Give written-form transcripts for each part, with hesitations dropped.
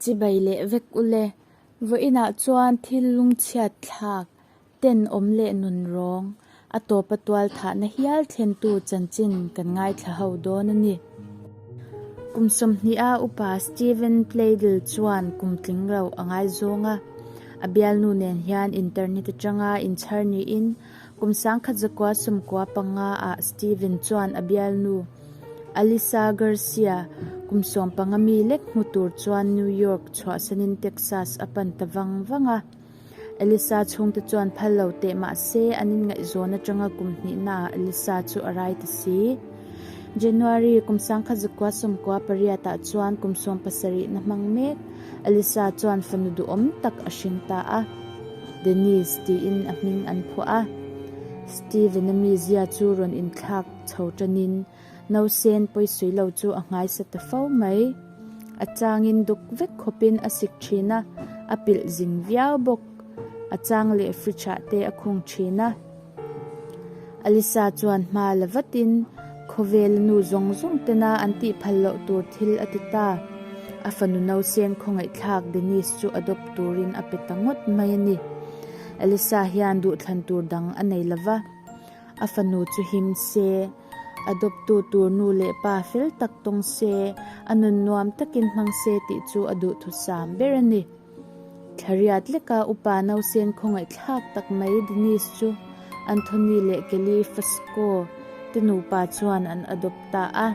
Chibai leh vek ule, vawiinah chuan thil lungchhiat thlak, tenawm leh nun rawng, a tawpa tual thahna hial thlentu chanchin kan ngaithla ho dawn a ni. Kum sawmhniha upa Steven Pleidl chuan kum tling lo a ngaizawng a, a bialnu nen hian internet atanga inchhar niin kum sangkhat zakua sawmkua panga ah Steven chuan a bialnu Alyssa Garcia, kum 15 mi lek hmu tur chuan New York chhuahsanin Texas a pan ta vang vang a. Alyssa chhungte chuan phal lo teh mah se an inngaihzawn atanga kum hnihnaah Alyssa chu a rai ta si. January kum 1998 ah chuan kum 70 na hmang mek Alyssa chuan fanu duhawm tak a hring ta a. Denise tiin a hming an phuah a. Steven-a mizia chu rawn inthlak chho tanin nausen pawisawi lo chu a nghaisa ta fo mai. A changin duk vek khawpin a sik thin a, a pilh zing viau bawk. A chang leh fridge ah te a khung thin a. Alisa chuan hma la vatin khawvel nu zawng zawng tena an tih phal loh tur thil a ti ta. A fanu nausen khawngaihthlak Denise chu adopt turin a pe ta ngawt mai a ni. Alisa hian duhthlan tur dang a nei lova. A fanu chu him se, a dawptu tur nu leh pa fel tak tawng se, a nun nuam takin hmang se tih chu a duhthusam ber a ni. Thlariat leka upa nausen khawngaihthlak tak mai Denise chu Anthony leh Kelly Fusco te nupa chuan an adopt ta a.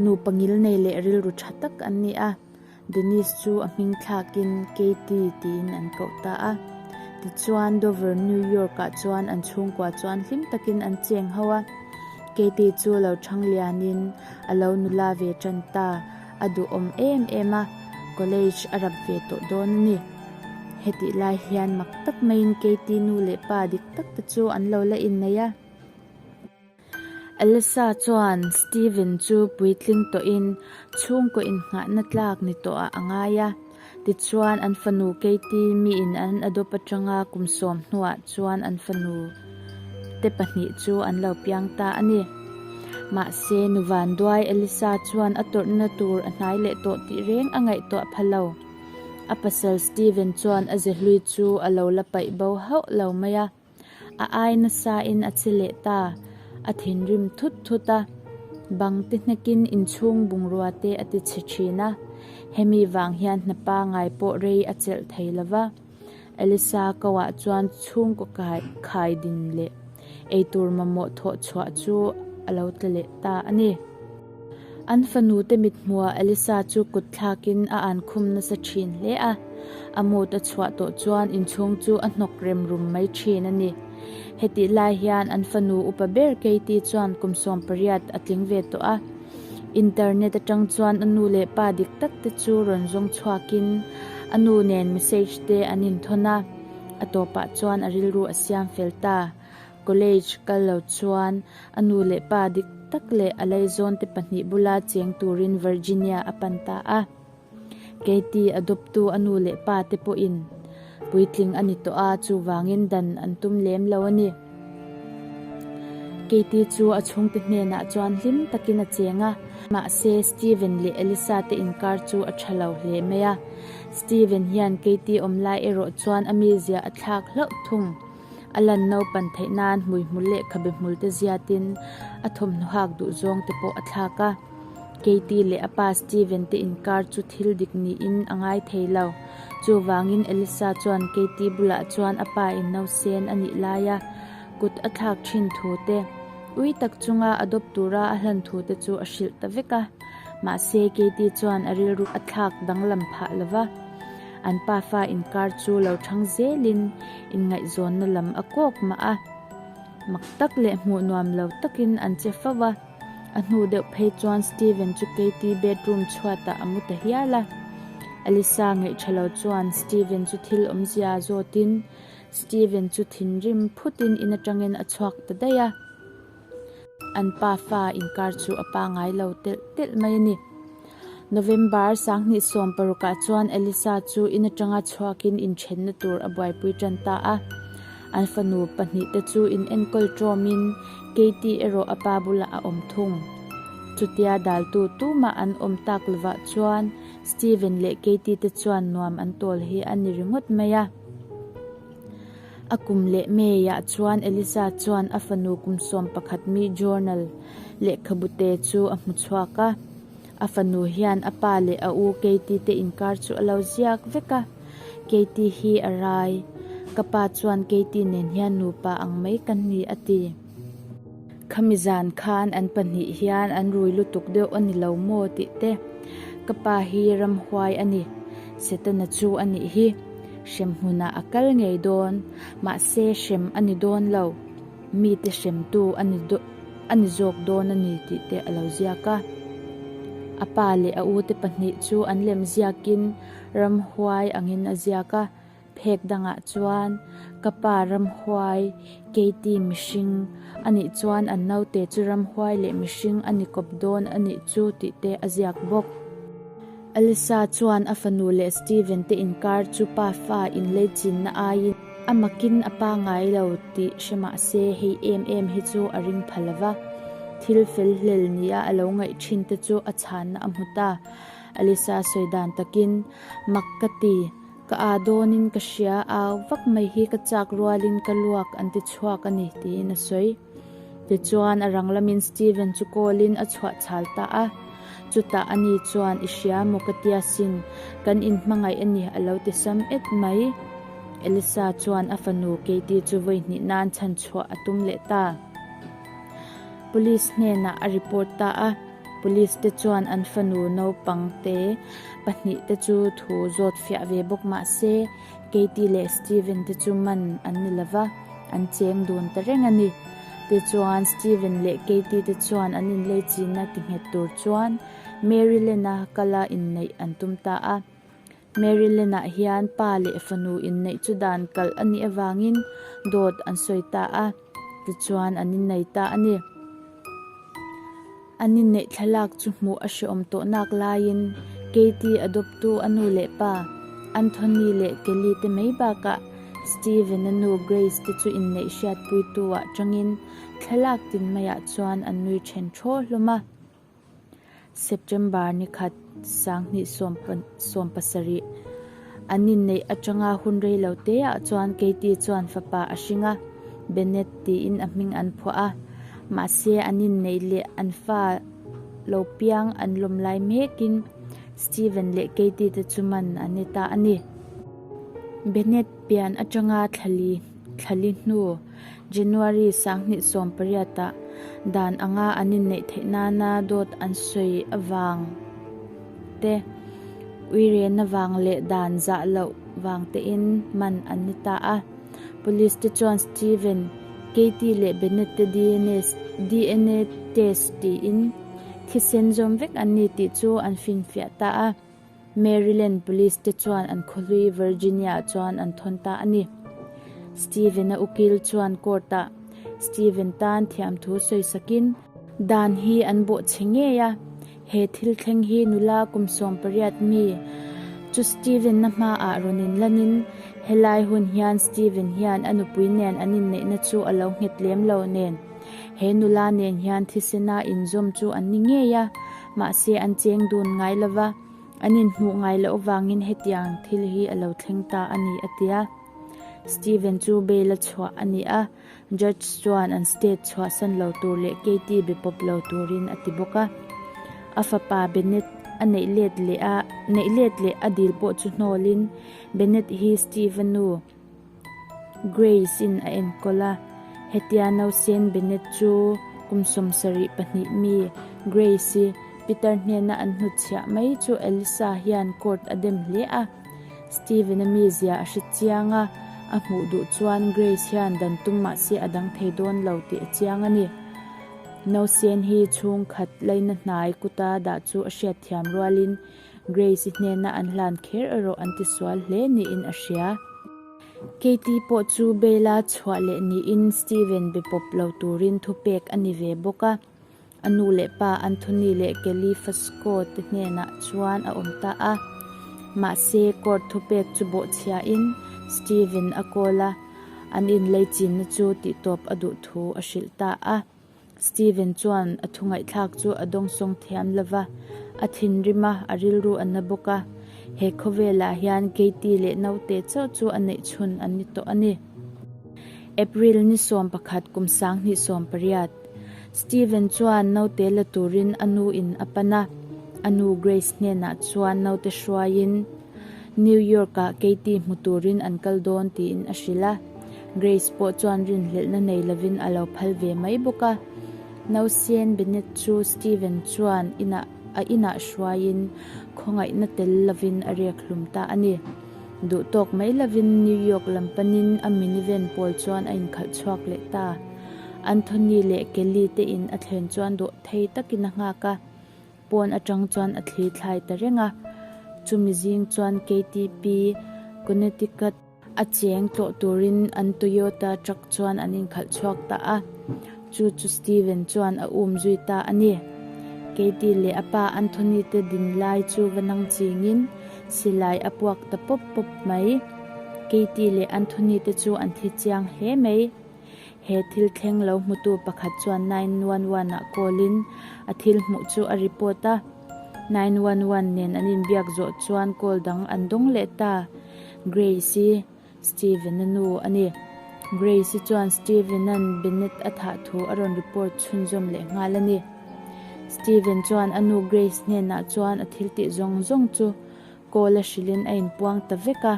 Nupa ngilnei leh rilru tha tak an ni a. Denise chu a hming thlakin Katie tiin an koh ta a. Tichuan, Dover, New York-ah chuan an chhungkua chuan hlim takin an cheng ho a. Katie chu lo thang lianin a lo nula ve tan ta, a duhawm em em a, college a rap ve tawh dawn a ni. Hetih lai hian mak tak maiin Katie nu leh pa dik tak te chu an lo la innei a. Elsa chuan Steven chu puitling tawhin chhungkaw innghahna tlak ni tawhah a ngai a. Tichuan an fanu Katie miin an adopt atanga kum sawm hnuah chuan an fanu te pahnih chu an lo piang ta a ni. Mahse nu vanduai Elsa chuan a tawrhna tur a hnai leh tawh tih reng a ngaihtuah pha lo. A pasal Steven chuan a zehlui chu a lo la paih bo hauh lo mai a. A ai nasa in a che leh ta, a thinrim thut thut a, bang te hnekin inchhung bungrua te a ti chhe thin a, hemi vang hian hna pangai pawh rei a chelh thei lo va. Elisa ko ah chuan chhungkaw kai khai din leh eitur mamawh thawh chhuah chu a lo tla leh ta a ni. An fanu te mithmuah Elisa chu kut thlakin a ankhum nasa thin hle a, a mood a chhuah tawh chuan inchhung chu a hnawk rem rum mai thin a ni. Hetih lai hian an fanu upa ber Katie chuan kum 18 a tling ve tawh a. Internet atang chuan a nu leh pa dik tak te chu rawn zawng chhuakin a nu nen message te an inthawn a, a tawpah chuan a rilru a siam fel ta. College kal lo chuan a nu leh pa dik tak leh a laizawn te pahnih bula cheng turin Virginia a pan ta a. Katie a dawptu a nu leh pa te pawhin puitling a ni tawh a, chuvangin dan an tum lem lo a ni. Katie chu a chhungte hnenah chuan hlim takin a cheng a, mahse Steven leh Elisa te inkar chu a tha lo hle mai a. Steven hian Katie awm lai erawh chuan a mizia a thlak hlauh thung. A lan naupan theih nan hmuihmul leh khabe hmul te ziatin a thawmhnaw hak duh zawng te pawh a thlak a. Katie leh a pa Steven te inkar chu thil dik niin a ngai thei lo. Chuvangin Elisa chuan Katie bulah chuan a pa in nausen a nih laia kut a thlak thin thu te, ui tak chunga a dawp tura a hlan thu te chu a hrilh ta vek a. Mahse Katie chuan a rilru a thlak danglam phah lova. An pafa inkar chu lo thang zelin inngaihzawnna lam a kawk mah a. Mak tak leh hmuh nuam lo takin an che fo a. A hnu deuh phei chuan Steven chu Katie bedroom chhuatah a mu ta hial a. Alyssa ngaih tha lo chuan Steven chu thil awmzia zawtin Steven chu thinrim phutin in atangin a chhuak ta daih a. An pafa inkar chu a pangai lo telh telh mai a ni. November 2016 ah chuan Elisa chu in atanga chhuakin inthenna tur a buaipui tan ta a. An fanu pahnih te chu in enkawl tawmin Katie erawh a pa bulah a awm thung. Chutia daltu tumah an awm tak lovah chuan Steven leh Katie te chuan nuam an tawl hi a ni ringawt mai a. A kum leh May-ah chuan Elisa chuan a fanu kum 11 mi journal lehkhabu te chu a hmu chhuak a. A fanu hian a pa leh a u Katie te inkar chu a lo ziak vek a. Katie hi a rai. Ka pa chuan Katie nen hian nupa ang mai kan ni a ti. Khami zan khan an pahnih hian an rui lutuk deuh a ni lo maw tih te. Ka pa hi ramhuai a ni. Setana chu a nih hi. Hrem hmunah a kal ngei dawn. Mahse hrem a ni dawn lo. Mite hremtu a ni a ni zawk dawn a ni tih te a lo ziak a. A pa leh a ute pahnih chu an lem ziakin ramhuai angin a ziak a. Phek dangah chuan ka pa ramhuai Katie mihring a nih chuan an naute chu ramhuai leh mihring a ni kawp dawn a nih chu tih te a ziak bawk. Alyssa chuan a fanu leh Steven te inkar chu pa fa inlei chinna aiin a makin a pa ngai lo tih hre mah se hei em em hi chu a ring pha lo va. Thil fel hlel nia a lo ngaih thin te chu a chhanna a hmu ta. Alyssa sawi dan takin, Mak ka ti. Ka aa dawnin ka hria, au vak mai hi ka chak rualin ka luak an ti chhuak a ni, tiin a sawi. Tichuan a rang lamin Steven chu call-in a chhuah chhal ta a. Chutah ani chuan i hria maw ka tia sin, kan inhmangaih a ni a lo ti sam et mai. Elisa chuan a fanu Katie chu vawi hnih nan chhan chhuah a tum leh ta. Police hnenah a report ta a. Police te chuan an fanu naupang te pahnih te chu thu zawt fiah ve bawk mah se Katie leh Steven te chu man an ni lova, an cheng dun ta reng a ni. Tichuan Steven leh Katie te chuan an inlei chinna ti nghet tur chuan Maryland-a kala inneih an tum ta a. Maryland-ah hian pa leh fanu inneih chu dan kalh a nih avangin dawt an sawi ta a, tichuan an innei ta a ni. An inneih thlalak chu hmuh a hreawm tawh nak laiin Katie a dawptu a nu leh pa Anthony leh Kelly te mai bakah Steven-a nu Grace te chu inneih hriatpuitu-ah tangin thlalak tin maiah chuan an nui then thaw hlawm a. September ni khat 2017 an inneih atanga hun rei lo te ah chuan Katie chuan fapa a hring a, Bennett tiin a hming an phuah a. Mahse an inneih leh an fa lo piang an lawm lai mekin Steven leh Katie te chu man an ni ta a ni. Bennett pian atanga thlali thlali hnu January 2018 ah dan anga an inneih theih nana dawt an sawi avang te, uirena vang leh dan zah loh vang tein man an ni ta a. Police te chuan Steven, Katie leh Bennett te DNA test tiin thisen zawm vek an ni tih chu an finfiah ta a. Maryland Police te chuan an khawhlui Virginia-ah chuan an thawn ta a ni. Steven-a ukil chuan court-ah Steven tan thiamthu sawisakin, Dan hi an bawhchhe ngei a, he thil thleng hi nula kum 18 mi chu Steven-a hmaah rawn inlanin helai hun hian Steven hian a nupui nen an inneihna chu a lo nghet lem lo nen he nula nen hian thisena inzawm chu an ni ngei a. Mahse an cheng dun ngai lo va, an inhmuh ngai loh avangin hetiang thil hi a lo thleng ta a ni, a ti a. Steven chu bail a chhuah a ni a, judge chuan an state chhuahsan lo tur leh Katie be pawp lo turin a ti bawk a. A fapa Bennett a neih let leh a, neih let leh a dil pawh chu hnawlin Bennett hi Steve-a nu, Grace-in a enkawl a, hetia Nausen Bennett chu kum 72 mi Grace-i Peter hnena an hnutchhiah mai chu Elisa hian court a dem hle a. Steven-a mizia a hre chiang a, a hmuh duh chuan Grace hian dan tum mahse a dang thei dawn lo tih a chiang a ni. Nausen hi chhungkhat laina hnai kuta dah chu a hriatthiam rualin Grace-i hnena an hlan kher erawh an tisual hle niin a hria. Katie pawh chu bail-a chhuah leh niin Steven be pawp lo turin thupek a ni ve bawk a. A nu leh pa Anthony leh Kelly Fusco te hnenah chuan a awm ta a. Mahse, court thupek chu bawhchhiahin Steven a call a, an inleichinna chu tihtawp a duh thu a hrilh ta a. Steven chuan a thu ngaihthlak chu a dawngsawng thiam lo va, a thinrim a, a rilru a na bawk a. He khawvelah hian Katie leh naute chauh chu a neih chhun an ni tawh a ni. April ni 11 kum 2018, Steven chuan naute la turin a nu in a pan a, a nu Grace hnenah chuan naute hruaiin New York-ah Katie hmu turin an kal dawn tiin a hrilh a. Grace pawh chuan rinhlelhna nei lovin a lo phal ve mai bawk a. Nausien Bennett chu Steven chuan inah a inah hruaiin khawngaihna tel lovin a riak hlum ta a ni. Duh tawk mai lovin New York lam panin a minivan pawl chuan a inkhalh chhuak leh ta. Anthony leh Kelly te in a thlen chuan dawhthei takin a nghak a. Pawn atang chuan a thli thlai ta reng a. Chumi zing chuan KTP, Connecticut, a cheng tlawh turin an Toyota truck chuan an inkhalh chhuak ta a. Chu chu Steven chuan a um zui ta a ni. Katie leh a pa Anthony te din lai chu va nang chingin silai a puak ta pawp pawp mai. Katie leh Anthony te chu an thi chiang hle mai. He thil thleng lo hmutu pakhat chuan 911 ah call in a thil hmuh chu a report a. 911 nen an inbiak zawh chuan call dang an dawng leh ta. Grace-i Steven-a nu a ni. Grace-i chuan Steven-a'n Bennett a thah thu a rawn report chhunzawm leh nghal a ni. Steven chuan a nu Grace hnenah chuan a thil tih zawng zawng chu Call a hrilhin a inpuang ta vek a,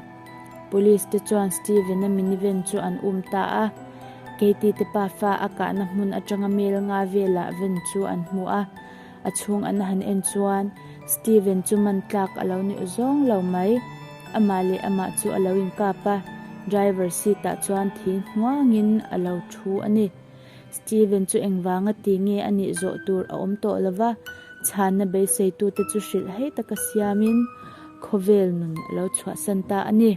Police te chuan Steven-a minivan chu an um ta a, Katie te pafa a kahna hmun atanga mel nga velah van chu an hmu a, a chhung an han en chuan Steven chu man tlak a lo ni zawng lo mai, amah leh amah chu a lo inkap a, driver seat ah chuan thi hnuangin a lo thu a ni. Steven chu engvanga ti nge a nih zawh tur a awm tawh lova, chhanna beiseitute chu hrilh hei taka siamin khawvel nun a lo chhuahsan ta a ni.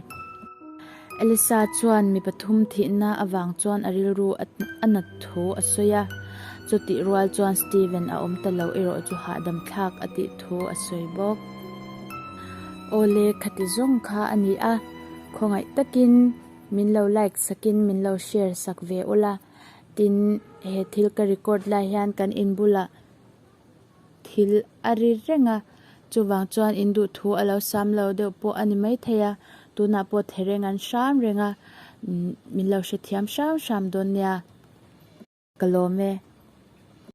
Elisa chuan mi pathum thihna avang chuan a rilru a nat thu a sawi a, chutih rual chuan Steven a awm ta lo erawh chu hahdam thlak a tih thu a sawi bawk. Awle, khati zawng kha a ni a, khawngaih takin min lo like sakin min lo share sak ve ula, tin he thil ka record lai hian kan inbulah thil a ri reng a, chuvang chuan in duh thu a lo sam lo deuh pawh a ni maithei a, tunah pawh thereng an hram reng a, min lo hrethiam hram hram dawn nia. Ka lawm e.